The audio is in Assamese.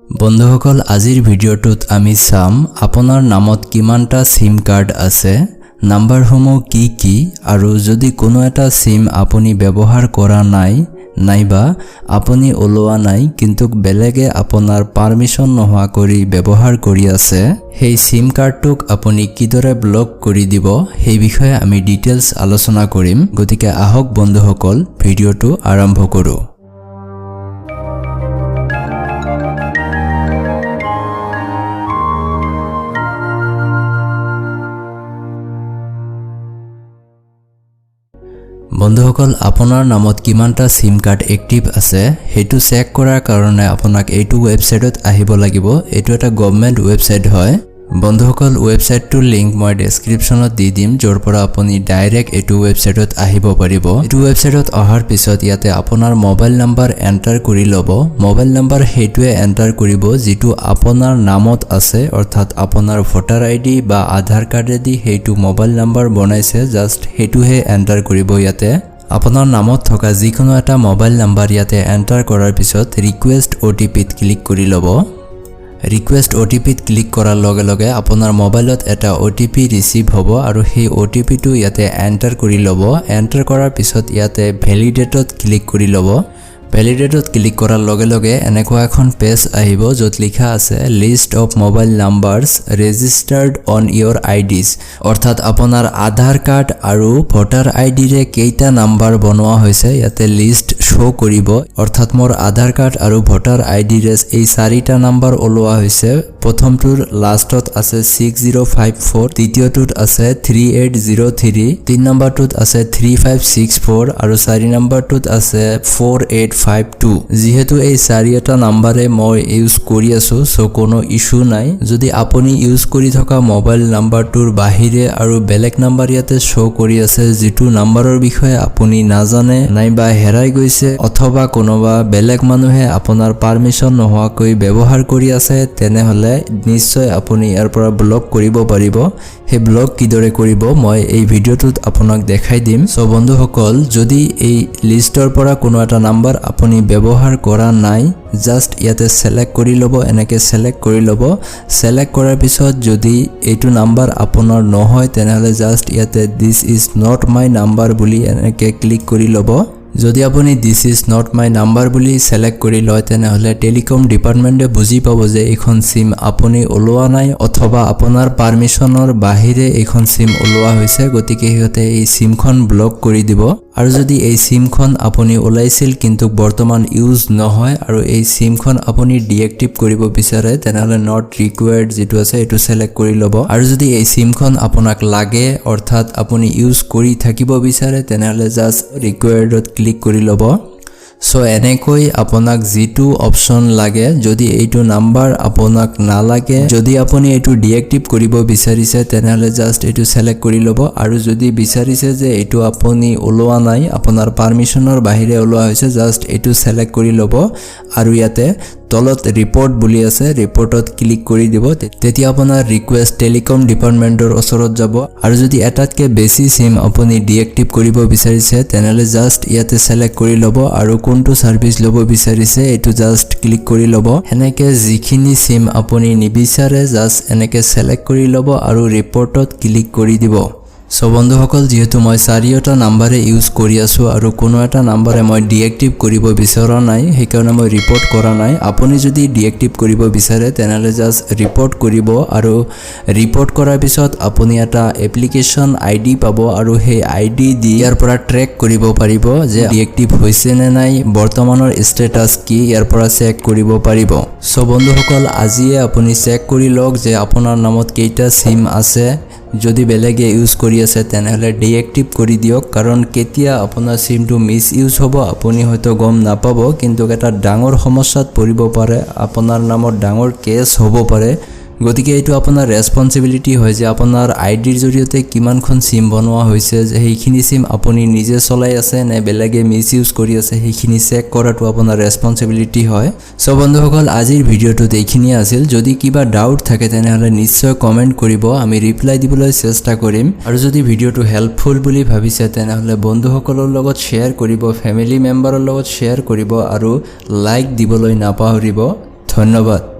বন্ধুসকল, আজিৰ ভিডিঅ'টোত আমি চাম আপোনাৰ নামত কিমানটা চিম কাৰ্ড আছে, নাম্বাৰসমূহ কি কি আৰু যদি কোনো এটা চিম আপুনি ব্যৱহাৰ কৰা নাই নাইবা আপুনি ওলোৱা নাই, কিন্তু বেলেগে আপোনাৰ পাৰ্মিশ্যন নোহোৱা কৰি ব্যৱহাৰ কৰি আছে, সেই চিম কাৰ্ডটোক আপুনি কিদৰে ব্লক কৰি দিব, সেই বিষয়ে আমি ডিটেইলছ আলোচনা কৰিম। গতিকে আহক বন্ধুসকল, ভিডিঅ'টো আৰম্ভ কৰোঁ। বন্ধুসকল, আপোনাৰ নামত কিমানটা চিম কাৰ্ড এক্টিভ আছে, সেইটো চেক কৰাৰ কাৰণে আপোনাক এইটো ৱেবছাইটত আহিব লাগিব। এইটো এটা গভমেণ্ট ৱেবছাইট হয়। বন্ধুসকল, ৱেবছাইটটোৰ লিংক মই ডেছক্ৰিপশ্যনত দি দিম, য'ৰ পৰা আপুনি ডাইৰেক্ট এইটো ৱেবছাইটত আহিব পাৰিব। এইটো ৱেবছাইটত অহাৰ পিছত ইয়াতে আপোনাৰ মোবাইল নাম্বাৰ এণ্টাৰ কৰি ল'ব। মোবাইল নাম্বাৰ সেইটোৱে এণ্টাৰ কৰিব যিটো আপোনাৰ নামত আছে, অৰ্থাৎ আপোনাৰ ভোটাৰ আই ডি বা আধাৰ কাৰ্ডেদি সেইটো মোবাইল নাম্বাৰ বনাইছে, জাষ্ট সেইটোহে এণ্টাৰ কৰিব ইয়াতে। আপোনাৰ নামত থকা যিকোনো এটা মোবাইল নাম্বাৰ ইয়াতে এণ্টাৰ কৰাৰ পিছত ৰিকুৱেষ্ট অ'টিপিত ক্লিক কৰি ল'ব। ৰিকুৱেষ্ট অ'টিপিত ক্লিক কৰাৰ লগে লগে আপোনাৰ মোবাইলত এটা অ'টিপি ৰিচিভ হ'ব আৰু সেই অ'টিপিটো ইয়াতে এণ্টাৰ কৰি ল'ব। এণ্টাৰ কৰাৰ পিছত ইয়াতে ভেলিডেটত ক্লিক কৰি ল'ব। ভেলিডেটত ক্লিক কৰাৰ লগে লগে এনেকুৱা এখন পেজ আহিব, য'ত লিখা আছে "List of mobile numbers registered on your IDs", অৰ্থাৎ আপোনাৰ আধাৰ কাৰ্ড আৰু ভোটাৰ আই ডিৰে কেইটা নাম্বাৰ বনোৱা হৈছে, ইয়াতে লিষ্ট শ্ব' কৰিব। অৰ্থাৎ মোৰ আধাৰ কাৰ্ড আৰু ভোটাৰ আই ডিৰে এই চাৰিটা নাম্বাৰ ওলোৱা হৈছে। প্ৰথমটোৰ লাষ্টত আছে 6054, দ্বিতীয়টোত আছে 3803, তিনি নম্বৰটোত আছে 3564 আৰু চাৰি নম্বৰটোত আছে 4852। যিহেতু এই চাৰিটা নাম্বাৰে মই ইউজ কৰি আছোঁ, চ' কোনো ইছ্যু নাই। যদি আপুনি ইউজ কৰি থকা মোবাইল নাম্বাৰটোৰ বাহিৰে আৰু বেলেগ নাম্বাৰ ইয়াতে শ্ব' কৰি আছে, যিটো নাম্বাৰৰ বিষয়ে আপুনি নাজানে নাইবা হেৰাই গৈছে অথবা কোনোবা বেলেগ মানুহে আপোনাৰ পাৰ্মিশ্যন নোহোৱাকৈ ব্যৱহাৰ কৰি আছে, তেনেহ'লে নিশ্চয় আপুনি ইয়াৰ পৰা ব্লক কৰিব পাৰিব। সেই ব্লক কিদৰে কৰিব, মই এই ভিডিঅ'টোত আপোনাক দেখাই দিম। চ' বন্ধুসকল, যদি এই লিষ্টৰ পৰা কোনো এটা নাম্বাৰ আপুনি ব্যৱহাৰ কৰা নাই, জাষ্ট ইয়াতে ছেলেক্ট কৰি ল'ব। এনেকৈ ছেলেক্ট কৰি ল'ব। ছেলেক্ট কৰাৰ পিছত যদি এইটো নাম্বাৰ আপোনাৰ নহয়, তেনেহ'লে জাষ্ট ইয়াতে "This is not my number" বুলি এনেকৈ ক্লিক কৰি ল'ব। যদি আপুনি "This is not my number" বুলি ছেলেক্ট কৰি লয়, তেনেহ'লে টেলিকম ডিপাৰ্টমেণ্টে বুজি পাব যে এইখন চিম আপুনি ওলোৱা নাই অথবা আপোনাৰ পাৰ্মিশ্যনৰ বাহিৰে এইখন চিম ওলোৱা হৈছে। গতিকে সিহঁতে এই চিমখন ব্লক কৰি দিব। আৰু যদি এই চিমখন আপুনি ওলাইছিল, কিন্তু বৰ্তমান ইউজ নহয় আৰু এই চিমখন আপুনি ডিএক্টিভ কৰিব বিচাৰে, তেনেহ'লে not required যিটো আছে, এইটো ছেলেক্ট কৰি ল'ব। আৰু যদি এই চিমখন আপোনাক লাগে, অৰ্থাৎ আপুনি ইউজ কৰি থাকিব বিচাৰে, তেনেহ'লে জাষ্ট ৰিকুৱাৰ্ডত ক্লিক কৰি ল'ব। চ' এনেকৈ আপোনাক যিটো অপশ্যন লাগে, যদি এইটো নাম্বাৰ আপোনাক নালাগে, যদি আপুনি এইটো ডিএক্টিভ কৰিব বিচাৰিছে, তেনেহ'লে জাষ্ট এইটো ছেলেক্ট কৰি ল'ব। আৰু যদি বিচাৰিছে যে এইটো আপুনি ওলোৱা নাই, আপোনাৰ পাৰ্মিশ্যনৰ বাহিৰে ওলোৱা হৈছে, জাষ্ট এইটো ছেলেক্ট কৰি ল'ব আৰু ইয়াতে তলত ৰিপৰ্ট বুলি আছে, ৰিপৰ্টত ক্লিক কৰি দিব। তেতিয়া আপোনাৰ ৰিকুৱেষ্ট টেলিকম ডিপাৰ্টমেণ্টৰ ওচৰত যাব। আৰু যদি এটাতকৈ বেছি চিম আপুনি ডিএক্টিভ কৰিব বিচাৰিছে, তেনেহ'লে জাষ্ট ইয়াতে ছেলেক্ট কৰি ল'ব আৰু কোনটো ছাৰ্ভিচ ল'ব বিচাৰিছে, এইটো জাষ্ট ক্লিক কৰি ল'ব। সেনেকৈ যিখিনি চিম আপুনি নিবিচাৰে, জাষ্ট এনেকৈ ছেলেক্ট কৰি ল'ব আৰু ৰিপৰ্টত ক্লিক কৰি দিব। চ' বন্ধুসকল, যিহেতু মই চাৰিওটা নাম্বাৰে ইউজ কৰি আছোঁ আৰু কোনো এটা নাম্বাৰে মই ডিএক্টিভ কৰিব বিচৰা নাই, সেইকাৰণে মই ৰিপৰ্ট কৰা নাই। আপুনি যদি ডিএক্টিভ কৰিব বিচাৰে, তেনেহ'লে জাষ্ট ৰিপৰ্ট কৰিব আৰু ৰিপৰ্ট কৰাৰ পিছত আপুনি এটা এপ্লিকেশ্যন আই ডি পাব আৰু সেই আই ডি দি ইয়াৰ পৰা ট্ৰেক কৰিব পাৰিব যে ডিএক্টিভ হৈছে নে নাই, বৰ্তমানৰ ষ্টেটাছ কি, ইয়াৰ পৰা চেক কৰিব পাৰিব। চ' বন্ধুসকল, আজিয়ে আপুনি চেক কৰি লওক যে আপোনাৰ নামত কেইটা চিম আছে। যদি বেলেগে ইউজ কৰি আছে, তেনেহ'লে ডিএক্টিভ কৰি দিয়ক, কাৰণ কেতিয়া আপোনাৰ চিমটো মিছ ইউজ হ'ব, আপুনি হয়তো গম নাপাব, কিন্তু এটা ডাঙৰ সমস্যাত পৰিব পাৰে, আপোনাৰ নামত ডাঙৰ কেছ হ'ব পাৰে। গতিকে এইটো আপোনাৰ ৰেচপনচিবিলিটি হয় যে আপোনাৰ আই ডিৰ জৰিয়তে কিমানখন চিম বনোৱা হৈছে, যে সেইখিনি চিম আপুনি নিজে চলাই আছে নে বেলেগে মিছ ইউজ কৰি আছে, সেইখিনি চেক কৰাটো আপোনাৰ ৰেচপনচিবিলিটি হয়। চ' বন্ধুসকল, আজিৰ ভিডিঅ'টোত এইখিনিয়ে আছিল। যদি কিবা ডাউট থাকে, তেনেহ'লে নিশ্চয় কমেণ্ট কৰিব, আমি ৰিপ্লাই দিবলৈ চেষ্টা কৰিম। আৰু যদি ভিডিঅ'টো হেল্পফুল বুলি ভাবিছে, তেনেহ'লে বন্ধুসকলৰ লগত শ্বেয়াৰ কৰিব, ফেমিলি মেম্বাৰৰ লগত শ্বেয়াৰ কৰিব আৰু লাইক দিবলৈ নাপাহৰিব। ধন্যবাদ।